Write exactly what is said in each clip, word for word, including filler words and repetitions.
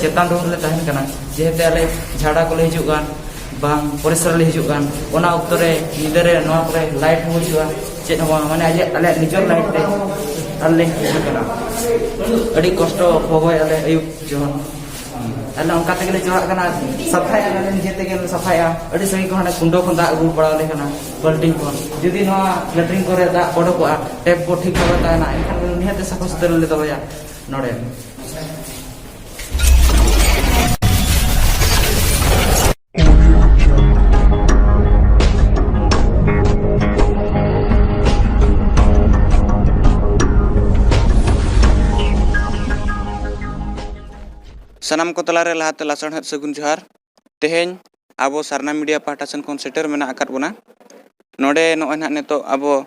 ᱪᱮᱛᱟᱱ ᱨᱩᱢ ᱨᱮᱞᱮ ᱛᱟᱦᱮᱱ ᱠᱟᱱᱟ᱾ ᱡᱮᱦᱮᱛᱩ ᱟᱞᱮ ᱡᱷᱟᱲᱟ ᱠᱚᱞᱮ ᱦᱤᱡᱩᱜ ᱠᱟᱱ, ᱵᱟᱝ ᱯᱚᱨᱤᱥᱨᱟ ᱞᱮ ᱦᱤᱡᱩᱜ ᱠᱟᱱ, ᱚᱱᱟ ᱚᱠᱛᱚ ᱨᱮ ᱧᱤᱫᱟᱹ ᱨᱮ ᱱᱚᱣᱟ ᱠᱚᱨᱮ ᱞᱟᱭᱤᱴ ᱦᱚᱸ ᱵᱟᱹᱪᱩᱜᱼᱟ, ᱪᱮᱫ ᱦᱚᱸ ᱵᱟᱝ, ᱢᱟᱱᱮ ᱟᱞᱮᱭᱟᱜ, ᱟᱞᱮᱭᱟᱜ ᱱᱤᱡᱮᱨ ᱞᱟᱭᱤᱴ ᱛᱮ ᱟᱞᱮ ᱞᱮ ᱦᱤᱡᱩᱜ ᱠᱟᱱᱟ᱾ ᱟᱹᱰᱤ ᱠᱚᱥᱴᱚ ᱵᱷᱳᱜᱚᱭ ᱟᱞᱮ ᱟᱹᱭᱩᱵ ᱡᱚᱠᱷᱚᱱ᱾ ᱟᱞᱮ ᱚᱱᱠᱟ ᱛᱮᱜᱮ ᱞᱮ ᱪᱟᱞᱟᱜ ᱠᱟᱱᱟ, ᱥᱟᱯᱷᱟᱭᱟ ᱟᱞᱮ ᱱᱤᱡᱮ ᱛᱮᱜᱮ ᱞᱮ ᱥᱟᱯᱷᱟᱭᱟ᱾ ᱟᱹᱰᱤ ᱥᱟᱺᱜᱤᱧ ᱠᱷᱚᱱ ᱦᱟᱱᱮ ᱠᱩᱸᱰᱟᱹ ᱠᱷᱚᱱ ᱫᱟᱜ ᱟᱹᱜᱩ ᱵᱟᱲᱟ ᱟᱞᱮ ᱠᱟᱱᱟ, ᱵᱟᱹᱞᱴᱤᱱ ᱠᱷᱚᱱ᱾ ᱡᱩᱫᱤ ᱱᱚᱣᱟ ᱞᱮᱴᱨᱤᱱ ᱠᱚᱨᱮ ᱫᱟᱜ ᱚᱰᱚᱠᱚᱜᱼᱟ, ᱴᱮᱯ ᱠᱚ ᱴᱷᱤᱠ ᱵᱷᱟᱵᱮ ᱛᱟᱦᱮᱱᱟ, ᱮᱱᱠᱷᱟᱱ ᱱᱤᱦᱟᱹᱛ ᱥᱟᱯᱷᱟ ᱥᱩᱛᱨᱟᱹ ᱞᱮ ᱫᱚᱦᱚᱭᱟ ᱱᱚᱰᱮ᱾ ᱥᱟᱱᱟᱢ ᱠᱚ ᱛᱟᱞᱟᱨᱮ ᱞᱟᱦᱟᱛᱮ ᱞᱟᱥᱟᱲᱦᱮᱫ ᱥᱟᱹᱜᱩᱱ ᱡᱚᱦᱟᱨ᱾ ᱛᱮᱦᱮᱧ ᱟᱵᱚ ᱥᱟᱨᱱᱟ ᱢᱤᱰᱤᱭᱟ ᱯᱟᱦᱴᱟ ᱥᱮᱱ ᱠᱷᱚᱱ ᱥᱮᱴᱮᱨ ᱢᱮᱱᱟᱜ ᱟᱠᱟᱫ ᱵᱚᱱᱟ᱾ ᱱᱚᱰᱮ ᱱᱚᱜᱼᱚᱭ ᱱᱟᱦᱟᱜ ᱱᱤᱛᱚᱜ ᱟᱵᱚ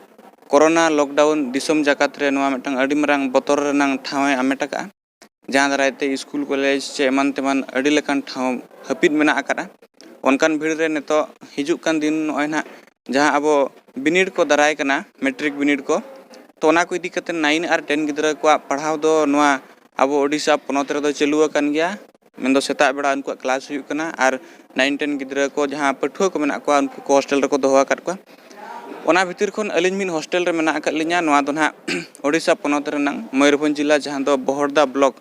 ᱠᱳᱨᱳᱱᱟ ᱞᱚᱠᱰᱟᱣᱩᱱ ᱫᱤᱥᱚᱢ ᱡᱟᱠᱟᱛ ᱨᱮ ᱱᱚᱣᱟ ᱢᱤᱫᱴᱟᱝ ᱟᱹᱰᱤ ᱢᱟᱨᱟᱝ ᱵᱚᱛᱚᱨ ᱨᱮᱱᱟᱝ ᱴᱷᱟᱶ ᱮ ᱦᱟᱢᱮᱴ ᱟᱠᱟᱫᱼᱟ, ᱡᱟᱦᱟᱸ ᱫᱟᱨᱟᱭ ᱛᱮ ᱥᱠᱩᱞ, ᱠᱚᱞᱮᱡᱽ ᱪᱮ ᱮᱢᱟᱱ ᱛᱮᱢᱟᱱ ᱟᱹᱰᱤ ᱞᱮᱠᱟᱱ ᱴᱷᱟᱶ ᱦᱟᱹᱯᱤᱫ ᱢᱮᱱᱟᱜ ᱟᱠᱟᱫᱼᱟ᱾ ᱚᱱᱠᱟᱱ ᱵᱷᱤᱲ ᱨᱮ ᱱᱤᱛᱚᱜ ᱦᱤᱡᱩᱜ ᱠᱟᱱ ᱫᱤᱱ ᱱᱚᱜᱼᱚᱭ ᱱᱟᱦᱟᱜ ᱡᱟᱦᱟᱸ ᱟᱵᱚ ᱵᱤᱱᱤᱰ ᱠᱚ ᱫᱟᱨᱟᱭ ᱠᱟᱱᱟ, ᱢᱮᱴᱨᱤᱠ ᱵᱤᱱᱤᱰ ᱠᱚ, ᱛᱚ ᱚᱱᱟ ᱠᱚ ᱤᱫᱤ ᱠᱟᱛᱮ ᱱᱟᱭᱤᱱ ᱟᱨ ᱴᱮᱱ ᱜᱤᱫᱽᱨᱟᱹ ᱠᱚᱣᱟᱜ ᱯᱟᱲᱦᱟᱣ ᱫᱚ ᱱᱚᱣᱟ ᱟᱵᱚ ᱳᱰᱤᱥᱟ ᱯᱚᱱᱚᱛ ᱨᱮᱫᱚ ᱪᱟᱹᱞᱩ ᱟᱠᱟᱱ ᱜᱮᱭᱟ᱾ ᱢᱮᱱᱫᱚ ᱥᱮᱛᱟᱜ ᱵᱮᱲᱟ ᱩᱱᱠᱩᱣᱟᱜ ᱠᱞᱟᱥ ᱦᱩᱭᱩᱜ ᱠᱟᱱᱟ ᱟᱨ ᱱᱟᱭᱤᱱ ᱴᱮᱱ ᱜᱤᱫᱽᱨᱟᱹ ᱠᱚ, ᱡᱟᱦᱟᱸ ᱯᱟᱹᱴᱷᱩᱣᱟᱹ ᱠᱚ ᱢᱮᱱᱟᱜ ᱠᱚᱣᱟ, ᱩᱱᱠᱩ ᱠᱚ ᱦᱳᱥᱴᱮᱞ ᱨᱮᱠᱚ ᱫᱚᱦᱚ ᱟᱠᱟᱫ ᱠᱚᱣᱟ᱾ ᱚᱱᱟ ᱵᱷᱤᱛᱤᱨ ᱠᱷᱚᱱ ᱟᱹᱞᱤᱧ ᱢᱤᱫ ᱦᱳᱥᱴᱮᱞ ᱨᱮ ᱢᱮᱱᱟᱜ ᱟᱠᱟᱫ ᱞᱤᱧᱟ᱾ ᱱᱚᱣᱟ ᱫᱚ ᱱᱟᱦᱟᱜ ᱳᱰᱤᱥᱟ ᱯᱚᱱᱚᱛ ᱨᱮᱱᱟᱝ ᱢᱚᱭᱩᱨᱵᱷᱚᱸᱡᱽ ᱡᱮᱞᱟ, ᱡᱟᱦᱟᱸ ᱫᱚ ᱵᱚᱦᱚᱲᱫᱟ ᱵᱞᱚᱠ,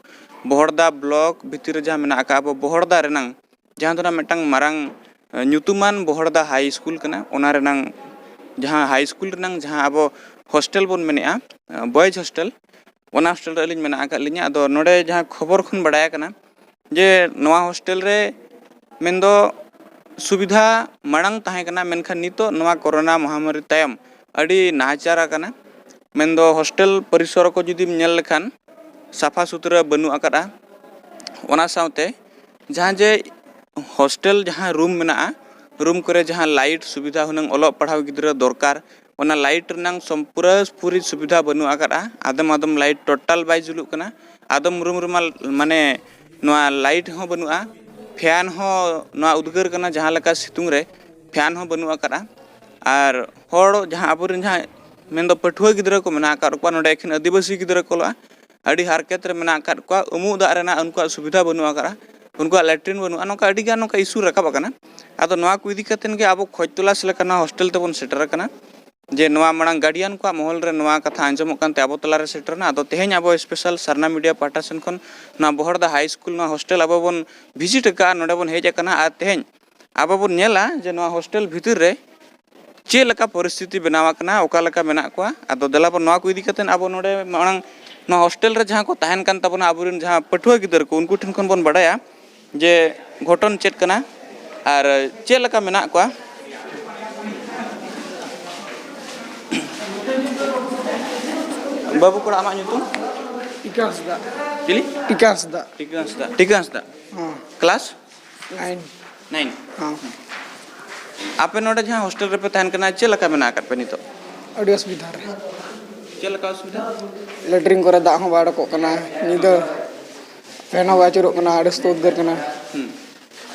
ᱵᱚᱦᱚᱲᱫᱟ ᱵᱞᱚᱠ ᱵᱷᱤᱛᱤᱨ ᱨᱮ ᱡᱟᱦᱟᱸ ᱢᱮᱱᱟᱜ ᱟᱠᱟᱫ ᱟᱵᱚ ᱵᱚᱦᱚᱲᱫᱟ ᱨᱮᱱᱟᱝ, ᱡᱟᱦᱟᱸ ᱫᱚ ᱱᱟᱜ ᱢᱤᱫᱴᱟᱝ ᱢᱟᱨᱟᱝ, ᱮ, ᱧᱩᱛᱩᱢᱟᱱ ᱵᱚᱦᱚᱲᱫᱟ ᱦᱟᱭ ᱥᱠᱩᱞ ᱠᱟᱱᱟ᱾ ᱚᱱᱟ ᱨᱮᱱᱟᱝ ᱡᱟᱦᱟᱸ ᱦᱟᱭ ᱥᱠᱩᱞ ᱨᱮᱱᱟᱝ ᱡᱟᱦᱟᱸ ᱟᱵᱚ ᱦᱳᱥᱴᱮᱞ ᱵᱚᱱ ᱢᱮᱱᱮᱜᱼᱟ, ᱮ, ᱵᱚᱭᱮᱡᱽ ᱦᱳᱥᱴᱮᱞ, ᱚᱱᱟ ᱦᱳᱥᱴᱮᱞ ᱨᱮ ᱟᱹᱞᱤᱧ ᱢᱮᱱᱟᱜ ᱟᱠᱟᱫ ᱞᱤᱧᱟ᱾ ᱟᱫᱚ ᱱᱚᱰᱮ ᱡᱟᱦᱟᱸ ᱠᱷᱚᱵᱚᱨ ᱠᱷᱚᱱ ᱵᱟᱲᱟᱭ ᱠᱟᱱᱟ ᱡᱮ ᱱᱚᱣᱟ ᱦᱳᱥᱴᱮᱞ ᱨᱮ ᱢᱮᱱᱫᱚ ᱥᱩᱵᱤᱫᱷᱟ ᱢᱟᱲᱟᱝ ᱛᱟᱦᱮᱸ ᱠᱟᱱᱟ, ᱢᱮᱱᱠᱷᱟᱱ ᱱᱤᱛᱚᱜ ᱱᱚᱣᱟ ᱠᱳᱨᱳᱱᱟ ᱢᱚᱦᱟᱢᱟᱨᱤ ᱛᱟᱭᱚᱢ ᱟᱹᱰᱤ ᱱᱟᱦᱟᱪᱟᱨ ᱟᱠᱟᱱᱟ᱾ ᱢᱮᱱᱫᱚ ᱦᱳᱥᱴᱮᱞ ᱯᱚᱨᱤᱥᱚᱨ ᱠᱚ ᱡᱩᱫᱤᱢ ᱧᱮᱞ ᱞᱮᱠᱷᱟᱱ ᱥᱟᱯᱷᱟ ᱥᱩᱛᱨᱟᱹ ᱵᱟᱹᱱᱩᱜ ᱟᱠᱟᱫᱼᱟ᱾ ᱚᱱᱟ ᱥᱟᱶᱛᱮ ᱡᱟᱦᱟᱸ ᱡᱮ ᱦᱳᱥᱴᱮᱞ ᱡᱟᱦᱟᱸ ᱨᱩᱢ ᱢᱮᱱᱟᱜᱼᱟ, ᱨᱩᱢ ᱠᱚᱨᱮ ᱡᱟᱦᱟᱸ ᱞᱟᱭᱤᱴ ᱥᱩᱵᱤᱫᱷᱟ ᱦᱩᱱᱟᱹᱝ ᱚᱞᱚᱜ ᱯᱟᱲᱦᱟᱣ ᱜᱤᱫᱽᱨᱟᱹ ᱫᱚᱨᱠᱟᱨ, ᱚᱱᱟ ᱞᱟᱭᱤᱴ ᱨᱮᱱᱟᱝ ᱥᱚᱢ-, ᱯᱩᱨᱟᱹ ᱯᱩᱨᱤ ᱥᱩᱵᱤᱫᱷᱟ ᱵᱟᱹᱱᱩᱜ ᱟᱠᱟᱫᱼᱟ᱾ ᱟᱫᱚᱢ ᱟᱫᱚᱢ ᱞᱟᱭᱤᱴ ᱴᱳᱴᱟᱞ ᱵᱟᱭ ᱡᱩᱞᱩᱜ ᱠᱟᱱᱟ, ᱟᱫᱚᱢ ᱨᱩᱢ ᱨᱮᱢᱟ ᱢᱟᱱᱮ ᱱᱚᱣᱟ ᱞᱟᱭᱤᱴ ᱦᱚᱸ ᱵᱟᱹᱱᱩᱜᱼᱟ, ᱯᱷᱮᱱ ᱦᱚᱸ, ᱱᱚᱣᱟ ᱩᱫᱽᱜᱟᱹᱨ ᱠᱟᱱᱟ ᱡᱟᱦᱟᱸ ᱞᱮᱠᱟ ᱥᱤᱛᱩᱝ ᱨᱮ, ᱯᱷᱮᱱ ᱦᱚᱸ ᱵᱟᱹᱱᱩᱜ ᱟᱠᱟᱫᱼᱟ᱾ ᱟᱨ ᱦᱚᱲ ᱡᱟᱦᱟᱸ ᱟᱵᱚᱨᱮᱱ ᱡᱟᱦᱟᱸ ᱢᱮᱱᱫᱚ ᱯᱟᱹᱴᱷᱩᱣᱟᱹ ᱜᱤᱫᱽᱨᱟᱹ ᱠᱚ ᱢᱮᱱᱟᱜ ᱟᱠᱟᱫ ᱠᱚᱣᱟ, ᱱᱚᱰᱮ ᱮᱠᱷᱮᱱ ᱟᱹᱫᱤᱵᱟᱹᱥᱤ ᱜᱤᱫᱽᱨᱟᱹ ᱠᱚ ᱚᱞᱚᱜᱼᱟ, ᱟᱹᱰᱤ ᱦᱟᱨᱠᱮᱛ ᱨᱮ ᱢᱮᱱᱟᱜ ᱟᱠᱟᱫ ᱠᱚᱣᱟ, ᱩᱢᱩᱜ ᱫᱟᱜ ᱨᱮᱱᱟᱜ ᱩᱱᱠᱩᱣᱟᱜ ᱥᱩᱵᱤᱫᱷᱟ ᱵᱟᱹᱱᱩᱜ ᱟᱠᱟᱫᱼᱟ, ᱩᱱᱠᱩᱣᱟᱜ ᱞᱮᱴᱨᱤᱱ ᱵᱟᱹᱱᱩᱜᱼᱟ, ᱱᱚᱝᱠᱟ ᱟᱹᱰᱤ ᱜᱟᱱ ᱱᱚᱝᱠᱟ ᱤᱥᱩ ᱨᱟᱠᱟᱵ ᱟᱠᱟᱱᱟ᱾ ᱟᱫᱚ ᱱᱚᱣᱟ ᱠᱚ ᱤᱫᱤ ᱠᱟᱛᱮᱫ ᱜᱮ ᱟᱵᱚ ᱠᱷᱚᱡᱽ ᱛᱚᱞᱟᱥ ᱞᱮᱠᱟ ᱱᱚᱣᱟ ᱦᱳᱥᱴᱮᱞ ᱛᱮᱵᱚᱱ ᱥᱮᱴᱮᱨ ᱟᱠᱟᱱᱟ᱾ ᱡᱮ ᱱᱚᱣᱟ ᱢᱟᱲᱟᱝ ᱜᱟᱨᱰᱤᱭᱟᱱ ᱠᱚᱣᱟᱜ ᱢᱚᱦᱚᱞ ᱨᱮ ᱱᱚᱣᱟ ᱠᱟᱛᱷᱟ ᱟᱸᱡᱚᱢᱚᱜ ᱠᱟᱱᱛᱮ ᱟᱵᱚ ᱛᱟᱞᱟᱨᱮ ᱥᱮᱴᱮᱨ ᱮᱱᱟ᱾ ᱟᱫᱚ ᱛᱮᱦᱮᱧ ᱟᱵᱚ ᱥᱯᱮᱥᱟᱞ ᱥᱟᱨᱱᱟ ᱢᱤᱰᱤᱭᱟ ᱯᱟᱦᱴᱟ ᱥᱮᱱ ᱠᱷᱚᱱ ᱱᱚᱣᱟ ᱵᱚᱦᱚᱲᱫᱟ ᱦᱟᱭ ᱥᱠᱩᱞ ᱱᱚᱣᱟ ᱦᱳᱥᱴᱮᱞ ᱟᱵᱚ ᱵᱚᱱ ᱵᱷᱤᱡᱤᱴ ᱟᱠᱟᱫᱼᱟ, ᱱᱚᱰᱮ ᱵᱚᱱ ᱦᱮᱡ ᱟᱠᱟᱱᱟ᱾ ᱟᱨ ᱛᱮᱦᱮᱧ ᱟᱵᱚ ᱵᱚᱱ ᱧᱮᱞᱟ ᱡᱮ ᱱᱚᱣᱟ ᱦᱳᱥᱴᱮᱞ ᱵᱷᱤᱛᱤᱨ ᱨᱮ ᱪᱮᱫ ᱞᱮᱠᱟ ᱯᱚᱨᱤᱥᱛᱷᱤᱛᱤ ᱵᱮᱱᱟᱣ ᱟᱠᱟᱱᱟ, ᱚᱠᱟ ᱞᱮᱠᱟ ᱢᱮᱱᱟᱜ ᱠᱚᱣᱟ᱾ ᱟᱫᱚ ᱫᱮᱞᱟ ᱵᱚᱱ ᱱᱚᱣᱟ ᱠᱚ ᱤᱫᱤ ᱠᱟᱛᱮᱫ ᱟᱵᱚ ᱱᱚᱰᱮ ᱢᱟᱲᱟᱝ ᱱᱚᱣᱟ ᱦᱳᱥᱴᱮᱞ ᱨᱮ ᱡᱟᱦᱟᱸ ᱠᱚ ᱛᱟᱦᱮᱱ ᱠᱟᱱ ᱛᱟᱵᱚᱱᱟ ᱟᱵᱚᱨᱮᱱ ᱡᱟᱦᱟᱸ ᱯᱟᱹᱴᱷᱩᱣᱟᱹ ᱜᱤᱫᱟᱹᱨ ᱠᱚ, ᱩᱱᱠᱩ ᱴᱷᱮᱱ ᱠᱷᱚᱱ ᱵᱚᱱ ᱵᱟᱰᱟᱭᱟ ᱡᱮ ᱜᱷᱚᱴᱚᱱ ᱪᱮᱫ ᱠᱟᱱᱟ ᱟᱨ ᱪᱮᱫ ᱞᱮᱠᱟ ᱢᱮᱱᱟᱜ ᱠᱚᱣᱟ᱾ ᱵᱟᱹᱵᱩ ᱠᱚᱲᱟ, ᱟᱢᱟᱜ ᱧᱩᱛᱩᱢ? ᱴᱤᱠᱟᱹ ᱦᱟᱸᱥᱫᱟ᱾ ᱪᱤᱞᱤ? ᱴᱤᱠᱟᱹ ᱦᱟᱸᱥᱫᱟ᱾ ᱴᱤᱠᱟᱹ ᱦᱟᱸᱥᱫᱟ᱾ ᱴᱤᱠᱟᱹ ᱦᱟᱸᱥᱫᱟ᱾ ᱦᱚᱸ᱾ ᱠᱞᱟᱥ? ᱱᱟᱭᱤᱱ᱾ ᱱᱟᱭᱤᱱ᱾ ᱦᱚᱸ᱾ ᱟᱯᱮ ᱱᱚᱰᱮ ᱡᱟᱦᱟᱸ ᱦᱳᱥᱴᱮᱞ ᱨᱮᱯᱮ ᱛᱟᱦᱮᱱ ᱠᱟᱱᱟ, ᱪᱮᱫ ᱞᱮᱠᱟ ᱢᱮᱱᱟᱜ ᱟᱠᱟᱫ ᱯᱮ ᱱᱤᱛᱚᱜ? ᱟᱹᱰᱤ ᱚᱥᱩᱵᱤᱫᱷᱟ ᱨᱮ᱾ ᱪᱮᱫ ᱞᱮᱠᱟ ᱚᱥᱩᱵᱤᱫᱷᱟ? ᱞᱮᱴᱨᱤᱱ ᱠᱚᱨᱮ ᱫᱟᱜ ᱦᱚᱸ ᱵᱟᱭ ᱚᱰᱚᱠᱚᱜ ᱠᱟᱱᱟ, ᱧᱤᱫᱟᱹ ᱯᱷᱮᱱ ᱦᱚᱸ ᱵᱟᱭ ᱟᱹᱪᱩᱨᱚᱜ ᱠᱟᱱᱟ, ᱟᱹᱰᱤ ᱥᱚᱠᱛᱚ ᱩᱫᱽᱜᱟᱹᱨ ᱠᱟᱱᱟ᱾ ᱦᱩᱸ᱾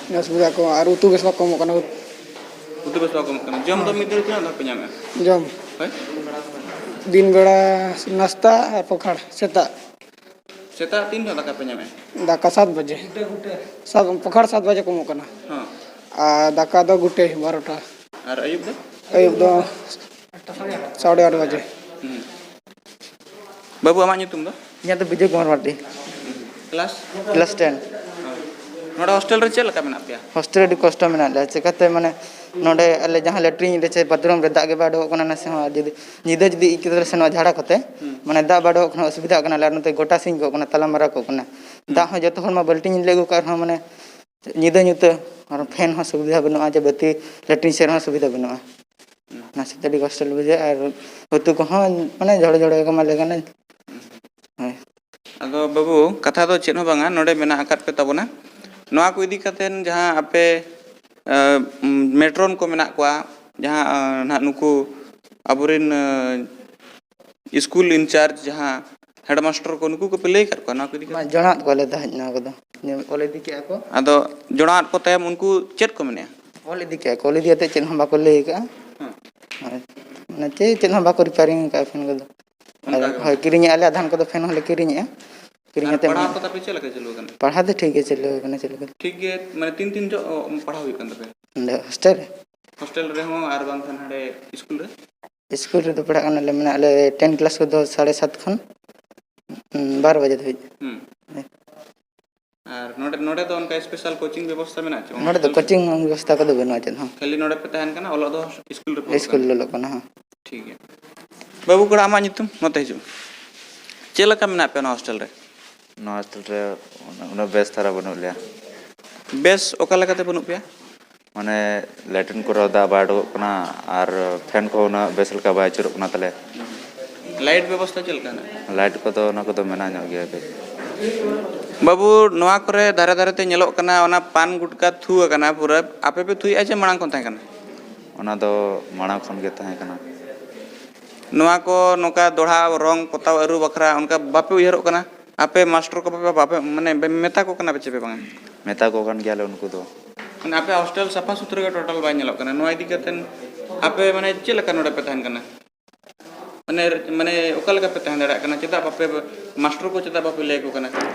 ᱟᱹᱰᱤ ᱚᱥᱩᱵᱤᱫᱷᱟ ᱠᱚ, ᱟᱨ ᱩᱛᱩ ᱵᱮᱥ ᱵᱟᱠᱚ ᱮᱢᱚᱜ ᱠᱟᱱᱟ᱾ ᱩᱛᱩ ᱵᱮᱥ ᱵᱟᱠᱚ ᱮᱢᱚᱜ ᱠᱟᱱᱟ᱾ ᱡᱚᱢ ᱫᱚ ᱢᱤᱫ ᱫᱤᱱ ᱨᱮ ᱛᱤᱱᱟᱹᱜ ᱫᱷᱟᱣ ᱯᱮ ᱧᱟᱢᱮᱫᱼᱟ? ᱡᱚᱢ᱾ ᱦᱳᱭ? ᱫᱤᱱ ᱵᱮᱲᱟ ᱱᱟᱥᱛᱟ ᱟᱨ ᱯᱚᱠᱷᱟᱲ ᱥᱮᱛᱟᱜ᱾ ᱥᱮᱛᱟᱜ ᱛᱤᱱ ᱡᱚᱦᱚᱜ ᱫᱟᱠᱟ ᱯᱮ ᱧᱟᱢᱮᱫᱼᱟ? ᱫᱟᱠᱟ ᱥᱟᱛ ᱵᱟᱡᱮ᱾ ᱥᱟᱛ, ᱯᱚᱠᱷᱟᱲ ᱥᱟᱛ ᱵᱟᱡᱮ ᱠᱚ ᱮᱢᱚᱜ ᱠᱟᱱᱟ᱾ ᱦᱚᱸ᱾ ᱟᱨ ᱫᱟᱠᱟ ᱫᱚ ᱜᱩᱴᱮ ᱵᱟᱨᱚᱴᱟ᱾ ᱟᱨ ᱟᱹᱭᱩᱵ ᱫᱚ? ᱟᱹᱭᱩᱵ ᱫᱚ ᱥᱟᱲᱮ ᱟᱴ ᱵᱟᱡᱮ᱾ ᱦᱩᱸ᱾ ᱵᱟᱹᱵᱩ, ᱟᱢᱟᱜ ᱧᱩᱛᱩᱢ ᱫᱚ? ᱤᱧᱟᱹᱜ ᱫᱚ Bijoy Kumar Mardi. Class? Class ten. ᱱᱚᱰᱮ ᱦᱳᱥᱴᱮᱞ ᱨᱮ ᱪᱮᱫ ᱞᱮᱠᱟ ᱢᱮᱱᱟᱜ ᱯᱮᱭᱟ? ᱦᱳᱥᱴᱮᱞ ᱨᱮ ᱟᱹᱰᱤ ᱠᱚᱥᱴᱚ ᱢᱮᱱᱟᱜ ᱞᱮᱭᱟ᱾ ᱪᱮᱠᱟᱛᱮ, ᱢᱟᱱᱮ, ᱱᱚᱰᱮ ᱟᱞᱮ ᱡᱟᱦᱟᱸ ᱞᱮᱴᱨᱤᱱ ᱨᱮ ᱪᱮ ᱵᱟᱛᱷᱨᱩᱢ ᱨᱮ ᱫᱟᱜ ᱜᱮ ᱵᱟᱭ ᱩᱰᱩᱠᱚᱜ ᱠᱟᱱᱟ, ᱱᱟᱥᱮ ᱦᱚᱸ᱾ ᱟᱨ ᱡᱩᱫᱤ ᱧᱤᱫᱟᱹ ᱡᱩᱫᱤ ᱤᱠᱟᱹ ᱛᱮᱞᱮ ᱥᱮᱱᱚᱜᱼᱟ ᱡᱷᱟᱲᱟ ᱠᱚᱛᱮ, ᱦᱩᱸ᱾ ᱢᱟᱱᱮ, ᱫᱟᱜ ᱵᱟᱭ ᱩᱰᱩᱠᱚᱜ ᱠᱷᱟᱱ ᱚᱥᱩᱵᱤᱫᱷᱟᱜ ᱠᱟᱱᱟ ᱞᱮ, ᱟᱨ ᱱᱚᱛᱮ ᱜᱚᱴᱟ ᱥᱤᱧ ᱠᱚᱜ ᱠᱟᱱᱟ, ᱛᱟᱞᱟ ᱢᱟᱨᱟ ᱠᱚᱜ ᱠᱟᱱᱟ᱾ ᱦᱩᱸ᱾ ᱫᱟᱜ ᱦᱚᱸ ᱡᱚᱛᱚ ᱦᱚᱲ ᱢᱟ ᱵᱟᱹᱞᱴᱤᱱ ᱞᱮ ᱟᱹᱜᱩ ᱠᱟᱜ ᱨᱮᱦᱚᱸ, ᱢᱟᱱᱮ, ᱧᱤᱫᱟᱹ ᱧᱩᱛᱟᱹ, ᱟᱨ ᱯᱷᱮᱱ ᱦᱚᱸ ᱥᱩᱵᱤᱫᱷᱟ ᱵᱟᱹᱱᱩᱜᱼᱟ, ᱡᱮ ᱵᱟᱹᱛᱤ ᱞᱮᱴᱨᱤᱱ ᱥᱮᱫ ᱨᱮᱦᱚᱸ ᱥᱩᱵᱤᱫᱷᱟ ᱵᱟᱹᱱᱩᱜᱼᱟ᱾ ᱦᱩᱸ᱾ ᱚᱱᱟ ᱥᱟᱶᱛᱮ ᱟᱹᱰᱤ ᱠᱚᱥᱴᱚ ᱞᱮ ᱵᱩᱡᱷᱟᱹᱣᱟ, ᱟᱨ ᱩᱛᱩ ᱠᱚᱦᱚᱸ, ᱢᱟᱱᱮ, ᱡᱷᱚᱲᱚ ᱡᱷᱚᱲᱚ ᱜᱮᱠᱚ ᱮᱢᱟ ᱞᱮ ᱠᱟᱱᱟ᱾ ᱦᱳᱭ᱾ ᱟᱫᱚ ᱵᱟᱹᱵᱩ, ᱠᱟᱛᱷᱟ ᱫᱚ ᱪᱮᱫ ᱦᱚᱸ ᱵᱟᱝᱟ, ᱱᱚᱰᱮ ᱢᱮᱱᱟᱜ ᱟᱠᱟᱫ ᱯᱮ ᱛᱟᱵᱚᱱᱟ᱾ ᱱᱚᱣᱟ ᱠᱚ ᱤᱫᱤ ᱠᱟᱛᱮᱱ ᱡᱟᱦᱟᱸ ᱟᱯᱮ, ᱮ, ᱢᱮᱴᱨᱚᱱ ᱠᱚ ᱢᱮᱱᱟᱜ ᱠᱚᱣᱟ, ᱡᱟᱦᱟᱸ, ᱮ, ᱱᱟᱦᱟᱜ ᱱᱩᱠᱩ ᱟᱵᱚᱨᱮᱱ, ᱮ, ᱥᱠᱩᱞ ᱤᱱᱪᱟᱨᱡᱽ, ᱡᱟᱦᱟᱸ ᱦᱮᱰᱢᱟᱥᱴᱟᱨ ᱠᱚ, ᱱᱩᱠᱩ ᱠᱚᱯᱮ ᱞᱟᱹᱭ ᱟᱠᱟᱫ ᱠᱚᱣᱟ ᱱᱚᱣᱟ ᱠᱚ ᱤᱫᱤ ᱠᱟᱛᱮ? ᱵᱟᱝ, ᱡᱚᱱᱟᱣᱟᱫ ᱠᱚᱣᱟᱞᱮ ᱛᱟᱦᱮᱸᱫ ᱱᱚᱣᱟ ᱠᱚᱫᱚ, ᱡᱮ ᱚᱞ ᱤᱫᱤ ᱠᱮᱜᱼᱟ ᱠᱚ᱾ ᱟᱫᱚ ᱡᱚᱱᱟᱣᱟᱫ ᱠᱚ ᱛᱟᱭᱚᱢ ᱩᱱᱠᱩ ᱪᱮᱫ ᱠᱚ ᱢᱮᱱᱮᱜᱼᱟ? ᱚᱞ ᱤᱫᱤ ᱠᱮᱜᱼᱟ ᱠᱚ, ᱚᱞ ᱤᱫᱤ ᱠᱟᱛᱮ ᱪᱮᱫ ᱦᱚᱸ ᱵᱟᱠᱚ ᱞᱟᱹᱭ ᱟᱠᱟᱜᱼᱟ᱾ ᱦᱮᱸ᱾ ᱦᱳᱭ᱾ ᱢᱟᱱᱮ ᱪᱮᱫ, ᱪᱮᱫ ᱦᱚᱸ ᱵᱟᱠᱚ ᱨᱤᱯᱮᱭᱟᱨᱤᱝ ᱟᱠᱟᱜᱼᱟ ᱯᱷᱮᱱ ᱠᱚᱫᱚ᱾ ᱚᱱᱠᱟ ᱜᱮ? ᱦᱳᱭ, ᱠᱤᱨᱤᱧᱮᱫᱼᱟ ᱞᱮ, ᱟᱫᱷᱟᱱ ᱠᱚᱫᱚ ᱯᱷᱮᱱ ᱦᱚᱸᱞᱮ ᱠᱤᱨᱤᱧᱮᱫᱼᱟ᱾ ᱠᱤᱨᱤᱧ ᱟᱨ ᱠᱟᱛᱮ ᱯᱟᱲᱦᱟᱣ ᱢᱟᱱᱮ ᱠᱚ ᱛᱟᱯᱮ ᱪᱮᱫ ᱞᱮᱠᱟ ᱪᱟᱹᱞᱩ ᱟᱠᱟᱱᱟ? ᱯᱟᱲᱦᱟᱣ ᱫᱚ ᱴᱷᱤᱠ ᱜᱮ ᱪᱟᱹᱞᱩ ᱟᱠᱟᱱᱟ, ᱪᱟᱹᱞᱩ ᱠᱟᱱᱟ᱾ ᱴᱷᱤᱠ ᱜᱮ, ᱢᱟᱱᱮ ᱛᱤᱱ ᱫᱤᱱ ᱪᱚ, ᱚ, ᱯᱟᱲᱦᱟᱣ ᱦᱩᱭᱩᱜ ᱠᱟᱱ ᱛᱟᱯᱮᱭᱟ? ᱱᱚᱰᱮ ᱦᱳᱥᱴᱮᱞ ᱨᱮ? ᱦᱳᱥᱴᱮᱞ ᱨᱮᱦᱚᱸ ᱟᱨ ᱵᱟᱝᱠᱷᱟᱱ ᱦᱟᱸᱰᱮ ᱥᱠᱩᱞ ᱨᱮ? ᱥᱠᱩᱞ ᱨᱮᱫᱚ ᱯᱟᱲᱦᱟᱜ ᱠᱟᱱᱟᱞᱮ, ᱢᱟᱱᱮ ᱟᱞᱮ ᱴᱮᱱ ᱠᱞᱟᱥ ᱠᱚᱫᱚ ᱥᱟᱲᱮ ᱥᱟᱛ ᱠᱷᱚᱱ, ᱩᱸ, ᱵᱟᱨ ᱵᱟᱡᱮ ᱫᱷᱟᱹᱵᱤᱡ᱾ ᱦᱩᱸ᱾ ᱦᱮᱸ᱾ ᱟᱨ ᱱᱚᱰᱮ, ᱱᱚᱰᱮ ᱫᱚ ᱚᱱᱠᱟ ᱥᱯᱮᱥᱟᱞ ᱠᱳᱪᱤᱝ ᱵᱮᱵᱚᱥᱛᱟ ᱢᱮᱱᱟᱜᱼᱟ ᱪᱮ? ᱱᱚᱰᱮ ᱫᱚ ᱦᱳᱥᱴᱮᱞ ᱨᱮ? ᱠᱳᱪᱤᱝ ᱵᱮᱵᱚᱥᱛᱟ ᱠᱚᱫᱚ ᱵᱟᱹᱱᱩᱜᱼᱟ ᱪᱮᱫ ᱦᱚᱸ᱾ ᱠᱷᱟᱹᱞᱤ ᱱᱚᱰᱮ ᱯᱮ ᱛᱟᱦᱮᱱ ᱠᱟᱱᱟ, ᱚᱞᱚᱜ ᱫᱚ ᱥᱠᱩᱞ ᱨᱮᱯᱮ ᱚᱞᱚᱜ ᱥᱠᱩᱞ ᱠᱟᱱᱟ? ᱨᱮ ᱚᱞᱚᱜ ᱠᱟᱱᱟ, ᱦᱮᱸ᱾ ᱴᱷᱤᱠ ᱜᱮᱭᱟ᱾ ᱵᱟᱹᱵᱩ ᱠᱚᱲᱟ, ᱟᱢᱟᱜ ᱧᱩᱛᱩᱢ? ᱱᱚᱛᱮ ᱦᱤᱡᱩᱜ ᱢᱮ᱾ ᱪᱮᱫ ᱞᱮᱠᱟ ᱢᱮᱱᱟᱜ ᱯᱮᱭᱟ ᱱᱚᱣᱟ ᱦᱳᱥᱴᱮᱞ ᱨᱮ? ᱱᱚᱣᱟ ᱦᱳᱥᱴᱮᱞ ᱨᱮ ᱩᱱᱟᱹᱜ ᱵᱮᱥ ᱫᱷᱟᱨᱟ ᱵᱟᱹᱱᱩᱜ ᱞᱮᱭᱟ᱾ ᱵᱮᱥ ᱚᱠᱟ ᱞᱮᱠᱟᱛᱮ ᱵᱟᱹᱱᱩᱜ ᱯᱮᱭᱟ? ᱢᱟᱱᱮ, ᱞᱮᱴᱨᱤᱱ ᱠᱚᱨᱮ ᱦᱚᱸ ᱫᱟᱜ ᱵᱟᱭ ᱩᱰᱩᱠᱚᱜ ᱠᱟᱱᱟ ᱟᱨ ᱯᱷᱮᱱ ᱠᱚᱦᱚᱸ ᱩᱱᱟᱹᱜ ᱵᱮᱥ ᱞᱮᱠᱟ ᱵᱟᱭ ᱟᱹᱪᱩᱨᱚᱜ ᱠᱟᱱᱟ ᱛᱟᱞᱮ᱾ ᱞᱟᱭᱤᱴ ᱵᱮᱵᱚᱥᱛᱷᱟ ᱪᱮᱫ ᱞᱮᱠᱟ ᱦᱮᱱᱟᱜᱼᱟ? ᱞᱟᱭᱤᱴ ᱠᱚᱫᱚ, ᱚᱱᱟ ᱠᱚᱫᱚ ᱢᱮᱱᱟᱜ ᱧᱚᱜ ᱜᱮᱭᱟ ᱠᱟᱹᱡ᱾ ᱵᱟᱹᱵᱩ, ᱱᱚᱣᱟ ᱠᱚᱨᱮ ᱫᱷᱟᱨᱮ ᱫᱷᱟᱨᱮ ᱛᱮ ᱧᱮᱞᱚᱜ ᱠᱟᱱᱟ, ᱚᱱᱟ ᱯᱟᱱ ᱜᱩᱴᱠᱟ ᱛᱷᱩ ᱟᱠᱟᱱᱟ ᱯᱩᱨᱟᱹ᱾ ᱟᱯᱮ ᱯᱮ ᱛᱷᱩᱭᱮᱫᱼᱟ ᱪᱮ ᱢᱟᱲᱟᱝ ᱠᱷᱚᱱ ᱛᱟᱦᱮᱸ ᱠᱟᱱᱟ? ᱚᱱᱟ ᱫᱚ ᱢᱟᱲᱟᱝ ᱠᱷᱚᱱ ᱜᱮ ᱛᱟᱦᱮᱸ ᱠᱟᱱᱟ᱾ ᱱᱚᱣᱟ ᱠᱚ ᱱᱚᱝᱠᱟ ᱫᱚᱦᱲᱟ ᱨᱚᱝ ᱯᱚᱛᱟᱣ ᱟᱹᱨᱩ ᱵᱟᱠᱷᱨᱟ ᱚᱱᱠᱟ ᱵᱟᱯᱮ ᱩᱭᱦᱟᱹᱨᱚᱜ ᱠᱟᱱᱟ? ᱟᱯᱮ ᱢᱟᱥᱴᱟᱨ ᱠᱚ ᱵᱟᱯᱮ, ᱵᱟᱯᱮ, ᱢᱟᱱᱮ, ᱢᱮᱛᱟ ᱠᱚ ᱠᱟᱱᱟ ᱯᱮ ᱪᱮ ᱯᱮ ᱵᱟᱝᱟ? ᱢᱮᱛᱟ ᱠᱚ ᱠᱟᱱ ᱜᱮᱭᱟᱞᱮ ᱩᱱᱠᱩ ᱫᱚ᱾ ᱢᱟᱱᱮ, ᱟᱯᱮ ᱦᱳᱥᱴᱮᱞ ᱥᱟᱯᱷᱟ ᱥᱩᱛᱨᱟᱹ ᱜᱮ ᱴᱳᱴᱟᱞ ᱵᱟᱭ ᱧᱮᱞᱚᱜ ᱠᱟᱱᱟ᱾ ᱱᱚᱣᱟ ᱤᱫᱤ ᱠᱟᱛᱮ ᱟᱯᱮ, ᱢᱟᱱᱮ, ᱪᱮᱫ ᱞᱮᱠᱟ ᱱᱚᱰᱮ ᱯᱮ ᱛᱟᱦᱮᱱ ᱠᱟᱱᱟ? ᱢᱟᱱᱮ, ᱢᱟᱱᱮ, ᱚᱠᱟ ᱞᱮᱠᱟ ᱯᱮ ᱛᱟᱦᱮᱸ ᱫᱟᱲᱮᱭᱟᱜ ᱠᱟᱱᱟ? ᱪᱮᱫᱟᱜ ᱵᱟᱯᱮ, ᱢᱟᱥᱴᱟᱨ ᱠᱚ ᱪᱮᱫᱟᱜ ᱵᱟᱯᱮ ᱞᱟᱹᱭ ᱟᱠᱚ ᱠᱟᱱᱟ?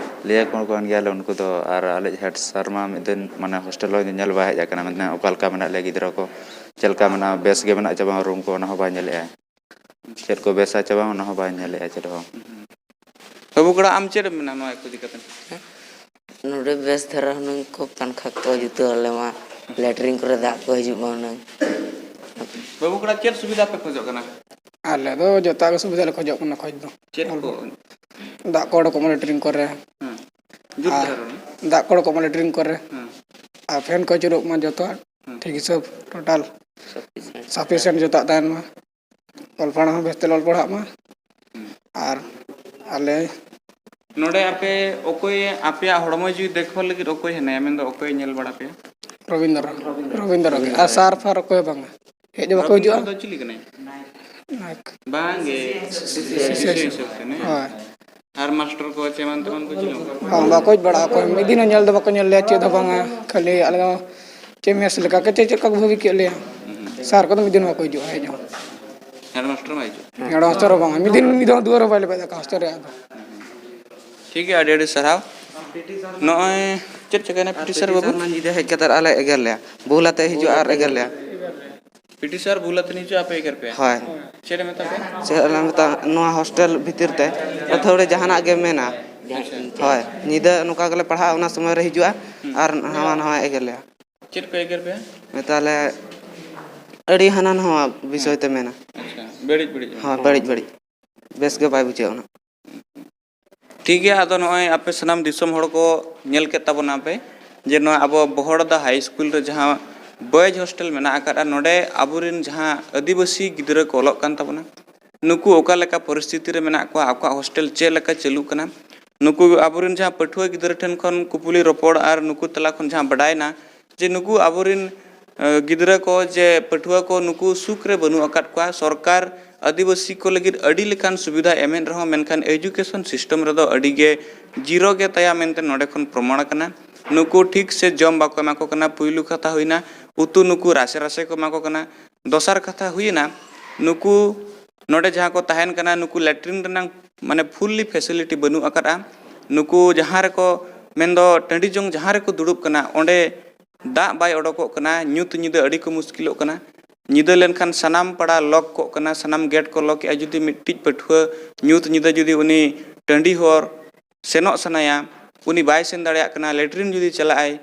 ᱞᱟᱹᱭ ᱟᱠᱚ ᱠᱟᱱ ᱜᱮᱭᱟᱞᱮ ᱩᱱᱠᱩ ᱫᱚ, ᱟᱨ ᱟᱞᱮ ᱦᱮᱰ ᱥᱟᱨ ᱢᱟ ᱢᱤᱫ ᱫᱤᱱ, ᱢᱟᱱᱮ, ᱦᱳᱥᱴᱮᱞ ᱦᱚᱸ ᱧᱮᱧᱮᱞ ᱵᱟᱭ ᱦᱮᱡ ᱟᱠᱟᱱᱟ, ᱢᱮᱱᱫᱟ ᱚᱠᱟ ᱞᱮᱠᱟ ᱢᱮᱱᱟᱜ ᱞᱮᱭᱟ ᱜᱤᱫᱽᱨᱟᱹ ᱠᱚ, ᱪᱮᱫ ᱞᱮᱠᱟ ᱢᱮᱱᱟᱜᱼᱟ, ᱵᱮᱥ ᱜᱮ ᱢᱮᱱᱟᱜᱼᱟ ᱪᱮ ᱵᱟᱝ ᱨᱩᱢ ᱠᱚ, ᱚᱱᱟ ᱦᱚᱸ ᱵᱟᱭ ᱧᱮᱞᱮᱜᱼᱟ᱾ ᱪᱮᱫ ᱠᱚ ᱵᱮᱥᱟ ᱪᱮ ᱵᱟᱝ, ᱚᱱᱟ ᱦᱚᱸ ᱵᱟᱭ ᱧᱮᱞᱮᱜᱼᱟ ᱪᱮᱫ ᱦᱚᱸ᱾ ᱵᱟᱹᱵᱩ ᱠᱚᱲᱟ, ᱟᱢ ᱪᱮᱫ ᱮᱢ ᱢᱮᱱᱟ ᱱᱚᱣᱟ ᱠᱚ ᱤᱫᱤ ᱠᱟᱛᱮ? ᱱᱚᱰᱮ ᱵᱮᱥ ᱫᱷᱟᱨᱟ ᱦᱩᱱᱟᱹᱝ ᱠᱚ ᱯᱟᱝᱠᱷᱟ ᱠᱚ ᱡᱩᱛᱟᱹ ᱟᱞᱮ ᱢᱟ, ᱞᱮᱴᱨᱤᱱ ᱠᱚᱨᱮ ᱫᱟᱜ ᱠᱚ ᱦᱤᱡᱩᱜ ᱢᱟ ᱦᱩᱱᱟᱹᱝ᱾ ᱵᱟᱹᱵᱩ ᱠᱚᱲᱟ, ᱪᱮᱫ ᱥᱩᱵᱤᱫᱷᱟ ᱯᱮ ᱠᱷᱚᱡᱚᱜ ᱠᱟᱱᱟ? ᱟᱞᱮ ᱫᱚ ᱡᱚᱛᱚᱣᱟᱜ ᱜᱮ ᱥᱩᱵᱤᱫᱷᱟ ᱞᱮ ᱠᱷᱚᱡᱚᱜ ᱠᱟᱱᱟ, ᱠᱷᱚᱡᱽ ᱫᱚ᱾ ᱪᱮᱫ ᱠᱚ? ᱫᱟᱜ ᱠᱚ ᱚᱰᱚᱠᱚᱜ ᱢᱟ ᱞᱮᱴᱨᱤᱱ ᱠᱚᱨᱮ᱾ ᱦᱮᱸ᱾ ᱡᱩᱛ ᱟᱨ ᱫᱷᱟᱨᱟ ᱨᱚᱲ ᱢᱮ᱾ ᱫᱟᱜ ᱠᱚ ᱚᱰᱚᱠᱚᱜ ᱢᱟ ᱞᱮᱴᱨᱤᱱ ᱠᱚᱨᱮ᱾ ᱦᱮᱸ᱾ ᱟᱨ ᱯᱷᱮᱱ ᱠᱚ ᱟᱹᱪᱩᱨᱚᱜ ᱢᱟ ᱡᱚᱛᱚᱣᱟᱜ ᱦᱮᱸ᱾ ᱴᱷᱤᱠ ᱦᱤᱥᱟᱹᱵ, ᱴᱳᱴᱟᱞ ᱥᱟᱯᱷᱤᱥᱤᱭᱮᱱᱴ᱾ ᱥᱟᱯᱷᱤᱥᱤᱭᱮᱱᱴ ᱡᱚᱛᱚᱣᱟᱜ ᱛᱟᱦᱮᱱ ᱢᱟ᱾ ᱚᱞ ᱯᱟᱲᱦᱟᱣ ᱦᱚᱸ ᱵᱮᱥ ᱛᱮᱞᱮ ᱚᱞ ᱯᱟᱲᱦᱟᱜ ᱢᱟ᱾ ᱦᱩᱸ᱾ ᱟᱨ ᱟᱞᱮ ᱱᱚᱰᱮ ᱟᱯᱮ ᱚᱠᱚᱭ, ᱟᱯᱮᱭᱟᱜ ᱦᱚᱲᱢᱚ ᱡᱤᱣᱤ ᱫᱮᱠᱷᱵᱷᱟᱞ ᱞᱟᱹᱜᱤᱫ ᱚᱠᱚᱭ ᱦᱮᱱᱟᱭᱟ, ᱢᱮᱱᱫᱚ ᱚᱠᱚᱭ ᱧᱮᱞ ᱵᱟᱲᱟ ᱯᱮᱭᱟ? ᱨᱚᱵᱤᱱᱫᱨᱚ, ᱨᱚᱵᱤᱱᱫᱨᱚ ᱜᱮ᱾ ᱟᱨ ᱥᱟᱨ ᱯᱷᱟᱨ ᱚᱠᱚᱭ ᱦᱚᱸ ᱵᱟᱝᱟ, ᱦᱮᱡ ᱦᱚᱸ ᱵᱟᱠᱚ ᱨᱚᱵᱤᱱᱫᱨᱚ ᱦᱤᱡᱩᱜᱼᱟ᱾ ᱫᱚ ᱪᱤᱞᱤ ᱠᱟᱱᱟᱭ? ᱱᱟᱭᱮᱠ᱾ ᱵᱟᱝ ᱜᱮ, ᱥᱤᱥᱤᱨ ᱥᱤᱥᱤᱨ ᱦᱤᱥᱟᱹᱵ ᱛᱮ, ᱦᱮᱸ? ᱦᱳᱭ᱾ ᱟᱨ ᱢᱟᱥᱴᱟᱨ ᱠᱚ ᱪᱮ ᱮᱢᱟᱱ ᱛᱮᱢᱟᱱ ᱠᱚ ᱪᱤᱞᱤ ᱦᱚᱸ ᱵᱟᱝ? ᱵᱟᱝ, ᱵᱟᱠᱚ ᱦᱮᱡ ᱵᱟᱲᱟᱜᱼᱟ ᱚᱠᱚᱭ᱾ ᱢᱤᱫ ᱫᱤᱱ ᱦᱚᱸ ᱧᱮᱞ ᱫᱚ ᱵᱟᱠᱚ ᱧᱮᱞ ᱞᱮᱭᱟ, ᱪᱮᱫ ᱦᱚᱸ ᱵᱟᱝᱟ᱾ ᱠᱷᱟᱹᱞᱤ ᱟᱞᱮ ᱫᱚ ᱪᱮᱫ ᱢᱮᱥ ᱞᱮᱠᱟ ᱠᱚ ᱪᱮᱫ, ᱪᱮᱫ ᱠᱚ ᱵᱷᱟᱹᱜᱤ ᱠᱮᱫ ᱞᱮᱭᱟ᱾ ᱦᱩᱸ᱾ ᱥᱟᱨ ᱠᱚᱫᱚ ᱢᱤᱫ ᱫᱤᱱ ᱦᱚᱸ ᱵᱟᱠᱚ ᱦᱤᱡᱩᱜᱼᱟ, ᱦᱮᱡ ᱦᱚᱸ᱾ ᱦᱮᱰᱢᱟᱥᱴᱟᱨ ᱢᱟ ᱦᱤᱡᱩᱜ᱾ ᱦᱮᱰᱢᱟᱥᱴᱟᱨ ᱦᱚᱸ ᱵᱟᱝᱟ, ᱢᱤᱫ ᱫᱤᱱ, ᱢᱤᱫ ᱫᱷᱟᱣ ᱫᱩᱣᱟᱹᱨ ᱦᱚᱸ ᱵᱟᱭ ᱞᱮᱵᱮᱫ ᱟᱠᱟᱫ ᱦᱳᱥᱴᱮᱞ ᱨᱮᱭᱟᱜ ᱫᱚ᱾ ᱴᱷᱤᱠ ᱜᱮᱭᱟ, ᱟᱹᱰᱤ ᱟᱹᱰᱤ ᱥᱟᱨᱦᱟᱣ᱾ ᱱᱚᱜᱼᱚᱭ ᱪᱮᱫ ᱪᱤᱠᱟᱹᱭᱮᱱᱟ ᱯᱤᱴᱤ ᱥᱟᱨ ᱵᱟᱹᱵᱩ? ᱢᱟ ᱧᱤᱫᱟᱹ ᱦᱮᱡ ᱠᱟᱛᱮ ᱟᱞᱮ ᱮᱜᱮᱨ ᱞᱮᱭᱟ, ᱵᱷᱩᱞ ᱟᱛᱮ ᱦᱤᱡᱩᱜᱼᱟ ᱟᱨ ᱮᱜᱮᱨ ᱞᱮᱭᱟ᱾ ᱯᱤᱴᱤ ᱥᱟᱨ ᱵᱷᱩᱞ ᱟᱛᱮ ᱦᱤᱡᱩᱜᱼᱟ, ᱟᱯᱮ ᱮᱜᱮᱨ ᱯᱮᱭᱟ? ᱦᱳᱭ᱾ ᱪᱮᱫ ᱮ ᱢᱮᱛᱟ ᱯᱮᱭᱟ? ᱪᱮᱫ ᱞᱮ ᱢᱮᱛᱟ, ᱱᱚᱣᱟ ᱦᱳᱥᱴᱮᱞ ᱵᱷᱤᱛᱤᱨ ᱛᱮ ᱟᱹᱛᱷᱟᱹᱣᱲᱤ ᱡᱟᱦᱟᱱᱟᱜ ᱜᱮ ᱢᱮᱱᱟ᱾ ᱟᱪᱪᱷᱟ᱾ ᱦᱳᱭ, ᱧᱤᱫᱟᱹ ᱱᱚᱝᱠᱟ ᱜᱮᱞᱮ ᱯᱟᱲᱦᱟᱜᱼᱟ, ᱚᱱᱟ ᱥᱚᱢᱚᱭ ᱨᱮ ᱦᱤᱡᱩᱜᱼᱟ ᱦᱩᱸ᱾ ᱟᱨ ᱦᱟᱣᱟ ᱱᱟᱣᱟ ᱮᱜᱮᱨ ᱞᱮᱭᱟ᱾ ᱪᱮᱫ ᱠᱚ ᱮᱜᱮᱨ ᱯᱮᱭᱟ? ᱢᱮᱛᱟ ᱞᱮ ᱟᱹᱰᱤ ᱦᱟᱱᱟ ᱱᱟᱣᱟ ᱵᱤᱥᱚᱭ ᱦᱮᱸ᱾ ᱛᱮ ᱢᱮᱱᱟ᱾ ᱟᱪᱪᱷᱟ, ᱵᱟᱹᱲᱤᱡ ᱵᱟᱹᱲᱤᱡ᱾ ᱦᱳᱭ, ᱵᱟᱹᱲᱤᱡ ᱵᱟᱹᱲᱤᱡ, ᱵᱮᱥ ᱜᱮ ᱵᱟᱭ ᱵᱩᱡᱷᱟᱹᱜᱼᱟ ᱚᱱᱟ᱾ ᱴᱷᱤᱠ ᱜᱮᱭᱟ, ᱟᱫᱚ ᱱᱚᱜᱼᱚᱭ ᱟᱯᱮ ᱥᱟᱱᱟᱢ ᱫᱤᱥᱚᱢ ᱦᱚᱲ ᱠᱚ ᱧᱮᱞ ᱠᱮᱫ ᱛᱟᱵᱚᱱᱟ ᱯᱮ ᱡᱮ ᱱᱚᱣᱟ ᱟᱵᱚ ᱵᱚᱦᱚᱲᱫᱟ ᱦᱟᱭ ᱥᱠᱩᱞ ᱨᱮ ᱡᱟᱦᱟᱸ ᱵᱚᱭᱮᱡᱽ ᱦᱳᱥᱴᱮᱞ ᱢᱮᱱᱟᱜ ᱟᱠᱟᱫᱼᱟ, ᱱᱚᱰᱮ ᱟᱵᱚᱨᱮᱱ ᱡᱟᱦᱟᱸ ᱟᱹᱫᱤᱵᱟᱹᱥᱤ ᱜᱤᱫᱽᱨᱟᱹ ᱠᱚ ᱚᱞᱚᱜ ᱠᱟᱱ ᱛᱟᱵᱚᱱᱟ, ᱱᱩᱠᱩ ᱚᱠᱟ ᱞᱮᱠᱟ ᱯᱚᱨᱤᱥᱛᱷᱤᱛᱤ ᱨᱮ ᱢᱮᱱᱟᱜ ᱠᱚᱣᱟ, ᱟᱠᱚᱣᱟᱜ ᱦᱳᱥᱴᱮᱞ ᱪᱮᱫ ᱞᱮᱠᱟ ᱪᱟᱹᱞᱩᱜ ᱠᱟᱱᱟ, ᱱᱩᱠᱩ ᱟᱵᱚᱨᱮᱱ ᱡᱟᱦᱟᱸ ᱯᱟᱹᱴᱷᱩᱣᱟᱹ ᱜᱤᱫᱽᱨᱟᱹ ᱴᱷᱮᱱ ᱠᱷᱚᱱ ᱠᱩᱯᱩᱞᱤ ᱨᱚᱯᱚᱲ ᱟᱨ ᱱᱩᱠᱩ ᱛᱟᱞᱟ ᱠᱷᱚᱱ ᱡᱟᱦᱟᱸ ᱵᱟᱰᱟᱭᱮᱱᱟ ᱡᱮ ᱱᱩᱠᱩ ᱟᱵᱚᱨᱮᱱ, ᱮ, ᱜᱤᱫᱽᱨᱟᱹ ᱠᱚ, ᱡᱮ ᱯᱟᱹᱴᱷᱩᱣᱟᱹ ᱠᱚ, ᱱᱩᱠᱩ ᱥᱩᱠ ᱨᱮ ᱵᱟᱹᱱᱩᱜ ᱟᱠᱟᱫ ᱠᱚᱣᱟ᱾ ᱥᱚᱨᱠᱟᱨ ᱟᱹᱫᱤᱵᱟᱹᱥᱤ ᱠᱚ ᱞᱟᱹᱜᱤᱫ ᱟᱹᱰᱤ ᱞᱮᱠᱟᱱ ᱥᱩᱵᱤᱫᱷᱟ ᱮᱢᱮᱫ ᱨᱮᱦᱚᱸ, ᱢᱮᱱᱠᱷᱟᱱ ᱮᱡᱩᱠᱮᱥᱚᱱ ᱥᱤᱥᱴᱮᱢ ᱨᱮᱫᱚ ᱟᱹᱰᱤ ᱜᱮ ᱡᱤᱨᱳ ᱜᱮ ᱛᱟᱭᱟ ᱢᱮᱱᱛᱮ ᱱᱚᱰᱮ ᱠᱷᱚᱱ ᱯᱨᱚᱢᱟᱬ ᱟᱠᱟᱱᱟ᱾ ᱱᱩᱠᱩ ᱴᱷᱤᱠ ᱥᱮ ᱡᱚᱢ ᱵᱟᱠᱚ ᱮᱢᱟ ᱠᱚ ᱠᱟᱱᱟ, ᱯᱩᱭᱞᱩ ᱠᱟᱛᱷᱟ ᱦᱩᱭᱱᱟ᱾ ᱩᱛᱩ ᱱᱩᱠᱩ ᱨᱟᱥᱮ ᱨᱟᱥᱮ ᱠᱚ ᱮᱢᱟ ᱠᱚ ᱠᱟᱱᱟ᱾ ᱫᱚᱥᱟᱨ ᱠᱟᱛᱷᱟ ᱦᱩᱭᱱᱟ, ᱱᱩᱠᱩ ᱱᱚᱰᱮ ᱡᱟᱦᱟᱸ ᱠᱚ ᱛᱟᱦᱮᱱ ᱠᱟᱱᱟ, ᱱᱩᱠᱩ ᱞᱮᱴᱨᱤᱱ ᱨᱮᱱᱟᱝ ᱢᱟᱱᱮ ᱯᱷᱩᱞᱞᱤ ᱯᱷᱮᱥᱤᱞᱤᱴᱤ ᱵᱟᱹᱱᱩᱜ ᱟᱠᱟᱫᱼᱟ᱾ ᱱᱩᱠᱩ ᱡᱟᱦᱟᱸ ᱨᱮᱠᱚ, ᱢᱮᱱᱫᱚ ᱴᱟᱺᱰᱤ ᱡᱚᱝ ᱡᱟᱦᱟᱸ ᱨᱮᱠᱚ ᱫᱩᱲᱩᱵ ᱠᱟᱱᱟ, ᱚᱸᱰᱮ ᱫᱟᱜ ᱵᱟᱭ ᱚᱰᱚᱠᱚᱜ ᱠᱟᱱᱟ, ᱧᱩᱛ ᱧᱤᱫᱟᱹ ᱟᱹᱰᱤ ᱠᱚ ᱢᱩᱥᱠᱤᱞᱚᱜ ᱠᱟᱱᱟ᱾ ᱧᱤᱫᱟᱹ ᱞᱮᱱᱠᱷᱟᱱ ᱥᱟᱱᱟᱢ ᱯᱟᱲᱟ ᱞᱚᱠ ᱠᱚᱜ ᱠᱟᱱᱟ, ᱥᱟᱱᱟᱢ ᱜᱮᱴ ᱠᱚ ᱞᱚᱠ ᱮᱜᱼᱟ᱾ ᱡᱩᱫᱤ ᱢᱤᱫᱴᱤᱡ ᱯᱟᱹᱴᱷᱩᱣᱟᱹ ᱧᱩᱛ ᱧᱤᱫᱟᱹ ᱡᱩᱫᱤ ᱩᱱᱤ ᱴᱟᱺᱰᱤ ᱦᱚᱨ ᱥᱮᱱᱚᱜ ᱥᱟᱱᱟᱭᱟ, ᱩᱱᱤ ᱵᱟᱭ ᱥᱮᱱ ᱫᱟᱲᱮᱭᱟᱜ ᱠᱟᱱᱟ, ᱞᱮᱴᱨᱤᱱ ᱡᱩᱫᱤ ᱪᱟᱞᱟᱜ ᱟᱭ,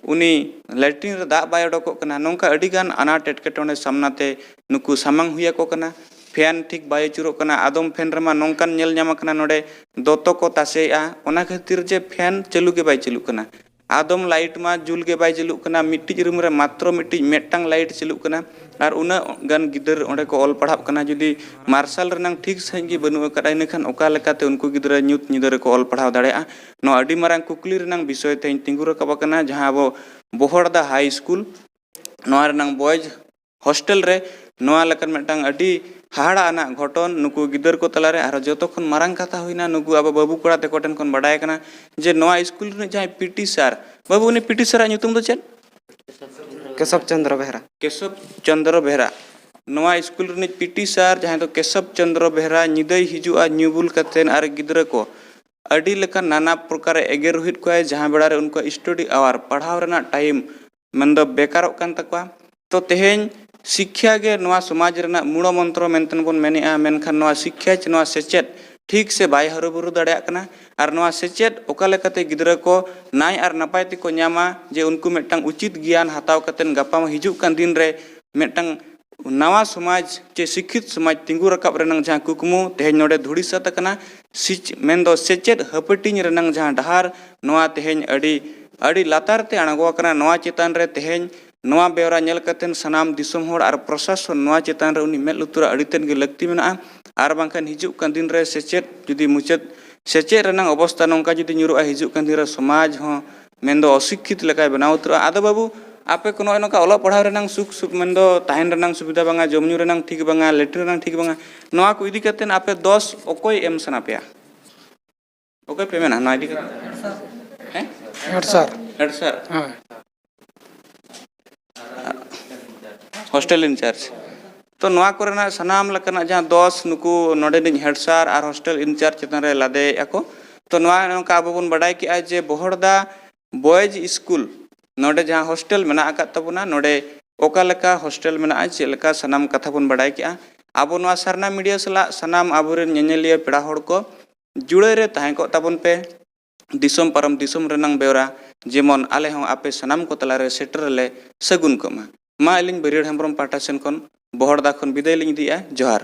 ᱩᱱᱤ ᱞᱮᱴᱨᱤᱱ ᱨᱮ ᱫᱟᱜ ᱵᱟᱭ ᱚᱰᱚᱠᱚᱜ ᱠᱟᱱᱟ, ᱱᱚᱝᱠᱟ ᱟᱹᱰᱤᱜᱟᱱ ᱟᱱᱟᱴ ᱮᱴᱠᱮᱴᱚᱬᱮ ᱥᱟᱢᱱᱟ ᱛᱮ ᱱᱩᱠᱩ ᱥᱟᱢᱟᱝ ᱦᱩᱭ ᱟᱠᱚ ᱠᱟᱱᱟ᱾ ᱯᱷᱮᱱ ᱴᱷᱤᱠ ᱵᱟᱭ ᱟᱹᱪᱩᱨᱚᱜ ᱠᱟᱱᱟ, ᱟᱫᱚᱢ ᱯᱷᱮᱱ ᱨᱮᱢᱟ ᱱᱚᱝᱠᱟᱱ ᱧᱮᱞ ᱧᱟᱢ ᱟᱠᱟᱱᱟ, ᱱᱚᱰᱮ ᱫᱚᱛᱚ ᱠᱚ ᱛᱟᱥᱮᱭᱮᱜᱼᱟ, ᱚᱱᱟ ᱠᱷᱟᱹᱛᱤᱨ ᱡᱮ ᱯᱷᱮᱱ ᱪᱟᱹᱞᱩ ᱜᱮ ᱵᱟᱭ ᱪᱟᱹᱞᱩᱜ ᱠᱟᱱᱟ᱾ ᱟᱫᱚᱢ ᱞᱟᱭᱤᱴ ᱢᱟ ᱡᱩᱞ ᱜᱮ ᱵᱟᱭ ᱪᱟᱹᱞᱩᱜ ᱠᱟᱱᱟ, ᱢᱤᱫᱴᱤᱡ ᱨᱩᱢ ᱨᱮ ᱢᱟᱛᱨᱚ ᱢᱤᱫᱴᱤᱡ ᱢᱤᱫᱴᱟᱝ ᱞᱟᱭᱤᱴ ᱪᱟᱹᱞᱩᱜ ᱠᱟᱱᱟ, ᱟᱨ ᱩᱱᱟᱹᱜ ᱜᱟᱱ ᱜᱤᱫᱟᱹᱨ ᱚᱸᱰᱮ ᱠᱚ ᱚᱞ ᱯᱟᱲᱦᱟᱜ ᱠᱟᱱᱟ᱾ ᱡᱩᱫᱤ ᱢᱟᱨᱥᱟᱞ ᱨᱮᱱᱟᱝ ᱴᱷᱤᱠ ᱥᱟᱺᱦᱤᱡ ᱜᱮ ᱵᱟᱹᱱᱩᱜ ᱟᱠᱟᱫᱼᱟ, ᱤᱱᱟᱹᱠᱷᱟᱱ ᱚᱠᱟ ᱞᱮᱠᱟᱛᱮ ᱩᱱᱠᱩ ᱜᱤᱫᱽᱨᱟᱹ ᱧᱩᱛ ᱧᱤᱫᱟᱹ ᱨᱮᱠᱚ ᱚᱞ ᱯᱟᱲᱦᱟᱣ ᱫᱟᱲᱮᱭᱟᱜᱼᱟ? ᱱᱚᱣᱟ ᱟᱹᱰᱤ ᱢᱟᱨᱟᱝ ᱠᱩᱠᱞᱤ ᱨᱮᱱᱟᱝ ᱵᱤᱥᱚᱭ ᱛᱮᱧ ᱛᱤᱸᱜᱩ ᱨᱟᱠᱟᱵ ᱟᱠᱟᱱᱟ, ᱡᱟᱦᱟᱸ ᱟᱵᱚ ᱵᱚᱦᱚᱲᱫᱟ ᱦᱟᱭ ᱥᱠᱩᱞ, ᱱᱚᱣᱟ ᱨᱮᱱᱟᱝ ᱵᱚᱭᱮᱡᱽ ᱦᱳᱥᱴᱮᱞ ᱨᱮ ᱱᱚᱣᱟ ᱞᱮᱠᱟᱱ ᱢᱤᱫᱴᱟᱝ ᱟᱹᱰᱤ ᱦᱟᱦᱟᱲᱟ ᱟᱱᱟᱜ ᱜᱷᱚᱴᱚᱱ ᱱᱩᱠᱩ ᱜᱤᱫᱟᱹᱨ ᱠᱚ ᱛᱟᱞᱟᱨᱮ᱾ ᱟᱨᱦᱚᱸ ᱡᱚᱛᱚ ᱠᱷᱚᱱ ᱢᱟᱨᱟᱝ ᱠᱟᱛᱷᱟ ᱦᱩᱭᱱᱟ, ᱱᱩᱠᱩ ᱟᱵᱚ ᱵᱟᱹᱵᱩ ᱠᱚᱲᱟ ᱛᱟᱠᱚ ᱴᱷᱮᱱ ᱠᱷᱚᱱ ᱵᱟᱰᱟᱭ ᱠᱟᱱᱟ ᱡᱮ ᱱᱚᱣᱟ ᱥᱠᱩᱞ ᱨᱤᱱᱤᱡ ᱡᱟᱦᱟᱸᱭ ᱯᱤᱴᱤ ᱥᱟᱨ, ᱵᱟᱹᱵᱩ, ᱩᱱᱤ ᱯᱤᱴᱤ ᱥᱟᱨᱟᱜ ᱧᱩᱛᱩᱢ ᱫᱚ ᱪᱮᱫ? ᱠᱮᱥᱚᱵ ᱪᱚᱱᱫᱨᱚ ᱵᱮᱦᱨᱟ᱾ ᱠᱮᱥᱚᱵ ᱪᱚᱱᱫᱨᱚ ᱵᱮᱦᱨᱟ᱾ ᱱᱚᱣᱟ ᱥᱠᱩᱞ ᱨᱤᱱᱤᱡ ᱯᱤᱴᱤ ᱥᱟᱨ, ᱡᱟᱦᱟᱸᱭ ᱫᱚ ᱠᱮᱥᱚᱵ ᱪᱚᱱᱫᱨᱚ ᱵᱮᱦᱨᱟ, ᱧᱤᱫᱟᱹᱭ ᱦᱤᱡᱩᱜᱼᱟ ᱧᱩ ᱵᱩᱞ ᱠᱟᱛᱮᱱ ᱟᱨ ᱜᱤᱫᱽᱨᱟᱹ ᱠᱚ ᱟᱹᱰᱤ ᱞᱮᱠᱟᱱ ᱱᱟᱱᱟ ᱯᱨᱚᱠᱟᱨᱮ ᱮᱜᱮᱨ ᱨᱩᱦᱤᱫ ᱠᱚᱣᱟᱭ, ᱡᱟᱦᱟᱸ ᱵᱮᱲᱟ ᱨᱮ ᱩᱱᱠᱩᱣᱟᱜ study hour, ᱯᱟᱲᱦᱟᱣ ᱨᱮᱱᱟᱜ time, ᱢᱮᱱᱫᱚ ᱵᱮᱠᱟᱨᱚᱜ ᱠᱟᱱ ᱛᱟᱠᱚᱣᱟ᱾ ᱛᱚ ᱛᱮᱦᱮᱧ ᱥᱤᱠᱠᱷᱟ ᱜᱮ ᱱᱚᱣᱟ ᱥᱚᱢᱟᱡᱽ ᱨᱮᱱᱟᱜ ᱢᱩᱲᱚ ᱢᱚᱱᱛᱨᱚ ᱢᱮᱱᱛᱮ ᱵᱚᱱ ᱢᱮᱱᱮᱜᱼᱟ, ᱢᱮᱱᱠᱷᱟᱱ ᱱᱚᱣᱟ ᱥᱤᱠᱠᱷᱟ ᱪᱮ ᱱᱚᱣᱟ ᱥᱮᱪᱮᱫ ᱴᱷᱤᱠ ᱥᱮ ᱵᱟᱭ ᱦᱟᱹᱨᱩᱵᱩᱨᱩ ᱫᱟᱲᱮᱭᱟᱜ ᱠᱟᱱᱟ᱾ ᱟᱨ ᱱᱚᱣᱟ ᱥᱮᱪᱮᱫ ᱚᱠᱟ ᱞᱮᱠᱟᱛᱮ ᱜᱤᱫᱽᱨᱟᱹ ᱠᱚ ᱱᱟᱭ ᱟᱨ ᱱᱟᱯᱟᱭ ᱛᱮᱠᱚ ᱧᱟᱢᱟ, ᱡᱮ ᱩᱱᱠᱩ ᱢᱤᱫᱴᱟᱝ ᱩᱪᱤᱛ ᱜᱮᱭᱟᱱ ᱦᱟᱛᱟᱣ ᱠᱟᱛᱮᱱ ᱜᱟᱯᱟ ᱦᱤᱡᱩᱜ ᱠᱟᱱ ᱫᱤᱱ ᱨᱮ ᱢᱤᱫᱴᱟᱝ ᱱᱟᱣᱟ ᱥᱚᱢᱟᱡᱽ ᱪᱮ ᱥᱤᱠᱠᱷᱤᱛ ᱥᱚᱢᱟᱡᱽ ᱛᱤᱸᱜᱩ ᱨᱟᱠᱟᱵ ᱨᱮᱱᱟᱝ ᱡᱟᱦᱟᱸ ᱠᱩᱠᱢᱩ ᱛᱮᱦᱮᱧ ᱱᱚᱰᱮ ᱫᱷᱩᱲᱤ ᱥᱟᱹᱛ ᱟᱠᱟᱱᱟ, ᱥᱤᱪ-, ᱢᱮᱱᱫᱚ ᱥᱮᱪᱮᱫ ᱦᱟᱹᱯᱟᱹᱴᱤᱧ ᱨᱮᱱᱟᱝ ᱡᱟᱦᱟᱸ ᱰᱟᱦᱟᱨ, ᱱᱚᱣᱟ ᱛᱮᱦᱮᱧ ᱟᱹᱰᱤ, ᱟᱹᱰᱤ ᱞᱟᱛᱟᱨ ᱛᱮ ᱟᱬᱜᱚ ᱟᱠᱟᱱᱟ᱾ ᱱᱚᱣᱟ ᱪᱮᱛᱟᱱ ᱨᱮ ᱛᱮᱦᱮᱧ ᱱᱚᱣᱟ ᱵᱮᱣᱨᱟ ᱧᱮᱞ ᱠᱟᱛᱮᱱ ᱥᱟᱱᱟᱢ ᱫᱤᱥᱚᱢ ᱦᱚᱲ ᱟᱨ ᱯᱨᱚᱥᱟᱥᱚᱱ ᱱᱚᱣᱟ ᱪᱮᱛᱟᱱ ᱨᱮ ᱩᱱᱤ ᱢᱮᱫ ᱞᱩᱛᱩᱨᱟᱜ ᱟᱹᱰᱤ ᱛᱮᱫ ᱜᱮ ᱞᱟᱹᱠᱛᱤ ᱢᱮᱱᱟᱜᱼᱟ᱾ ᱟᱨ ᱵᱟᱝᱠᱷᱟᱱ ᱦᱤᱡᱩᱜ ᱠᱟᱱ ᱫᱤᱱ ᱨᱮ ᱥᱮᱪᱮᱫ ᱡᱩᱫᱤ ᱢᱩᱪᱟᱹᱫ, ᱥᱮᱪᱮᱫ ᱨᱮᱱᱟᱝ ᱚᱵᱚᱥᱛᱟ ᱱᱚᱝᱠᱟ ᱡᱩᱫᱤ ᱧᱩᱨᱩᱜᱼᱟ, ᱦᱤᱡᱩᱜ ᱠᱟᱱ ᱫᱤᱱ ᱨᱮ ᱥᱚᱢᱟᱡᱽ ᱦᱚᱸ ᱢᱮᱱᱫᱚ ᱚᱥᱤᱠᱠᱷᱤᱛ ᱞᱮᱠᱟᱭ ᱵᱮᱱᱟᱣ ᱩᱛᱟᱹᱨᱚᱜᱼᱟ᱾ ᱟᱫᱚ ᱵᱟᱹᱵᱩ, ᱟᱯᱮ ᱠᱚ ᱱᱚᱜᱼᱚᱭ ᱱᱚᱝᱠᱟ ᱚᱞᱚᱜ ᱯᱟᱲᱦᱟᱣ ᱨᱮᱱᱟᱝ ᱥᱩᱠ, ᱥᱩᱠ ᱢᱮᱱᱫᱚ ᱛᱟᱦᱮᱱ ᱨᱮᱱᱟᱝ ᱥᱩᱵᱤᱫᱷᱟ ᱵᱟᱝᱟ, ᱡᱚᱢ ᱧᱩ ᱨᱮᱱᱟᱝ ᱴᱷᱤᱠ ᱵᱟᱝᱟ, ᱞᱮᱴᱨᱤᱱ ᱨᱮᱱᱟᱝ ᱴᱷᱤᱠ ᱵᱟᱝᱟ, ᱱᱚᱣᱟ ᱠᱚ ᱤᱫᱤ ᱠᱟᱛᱮ ᱟᱯᱮ ᱫᱚᱥ ᱚᱠᱚᱭ ᱮᱢ ᱥᱟᱱᱟ ᱯᱮᱭᱟ? ᱚᱠᱚᱭ ᱯᱮ ᱢᱮᱱᱟ ᱱᱚᱣᱟ ᱤᱫᱤ ᱠᱟᱛᱮ? ᱦᱮᱸ? Head sir᱾ Head sir᱾ ᱦᱮᱸ᱾ Hostel in charge᱾ ᱛᱚ ᱱᱚᱣᱟ ᱠᱚᱨᱮᱱᱟᱜ ᱥᱟᱱᱟᱢ ᱞᱮᱠᱟᱱᱟᱜ ᱡᱟᱦᱟᱸ ᱫᱚᱥ ᱱᱩᱠᱩ ᱱᱚᱰᱮᱱᱤᱡ head sir R hostel in charge ᱪᱮᱛᱟᱱ ᱨᱮ ᱞᱟᱫᱮᱭᱮᱫᱼᱟ ᱠᱚ᱾ ᱛᱚ ᱱᱚᱣᱟ ᱱᱚᱝᱠᱟ ᱟᱵᱚ ᱵᱚᱱ ᱵᱟᱰᱟᱭ ᱠᱮᱜᱼᱟ ᱡᱮ ᱵᱚᱦᱚᱲᱫᱟ boys school ᱱᱚᱰᱮ ᱡᱟᱦᱟᱸ hostel ᱢᱮᱱᱟᱜ ᱟᱠᱟᱫ ᱛᱟᱵᱚᱱᱟ, ᱱᱚᱰᱮ ᱚᱠᱟ ᱞᱮᱠᱟ hostel ᱢᱮᱱᱟᱜᱼᱟ, ᱪᱮᱫ ᱞᱮᱠᱟ, ᱥᱟᱱᱟᱢ ᱠᱟᱛᱷᱟ ᱵᱚᱱ ᱵᱟᱰᱟᱭ ᱠᱮᱜᱼᱟ᱾ ᱟᱵᱚ ᱱᱚᱣᱟ ᱥᱟᱨᱱᱟ media ᱥᱟᱞᱟᱜ ᱥᱟᱱᱟᱢ ᱟᱵᱚᱨᱮᱱ ᱧᱮᱧᱮᱞᱤᱭᱟᱹ ᱯᱮᱲᱟ ᱦᱚᱲ ᱠᱚ ᱡᱩᱲᱟᱹᱭ ᱨᱮ ᱛᱟᱦᱮᱸ ᱠᱚᱜ ᱛᱟᱵᱚᱱ ᱯᱮ᱾ ᱫᱤᱥᱚᱢ ᱯᱟᱨᱚᱢ ᱫᱤᱥᱚᱢ ᱨᱮᱱᱟᱝ ᱵᱮᱣᱨᱟ ᱡᱮᱢᱚᱱ ᱟᱞᱮ ᱦᱚᱸ ᱟᱯᱮ ᱥᱟᱱᱟᱢ ᱠᱚ ᱛᱟᱞᱟᱨᱮ ᱥᱮᱴᱮᱨ ᱞᱮ ᱥᱟᱹᱜᱩᱱ ᱠᱚᱜ ᱢᱟ᱾ ᱢᱟ ᱟᱹᱞᱤᱧ ᱵᱟᱹᱨᱭᱟᱹᱲ ᱦᱮᱢᱵᱨᱚᱢ ᱯᱟᱦᱴᱟ ᱥᱮᱱ ᱠᱷᱚᱱ ᱵᱚᱦᱚᱲᱫᱟ ᱠᱷᱚᱱ ᱵᱤᱫᱟᱹᱭ ᱞᱤᱧ ᱤᱫᱤᱭᱮᱫᱼᱟ᱾ ᱡᱚᱦᱟᱨ᱾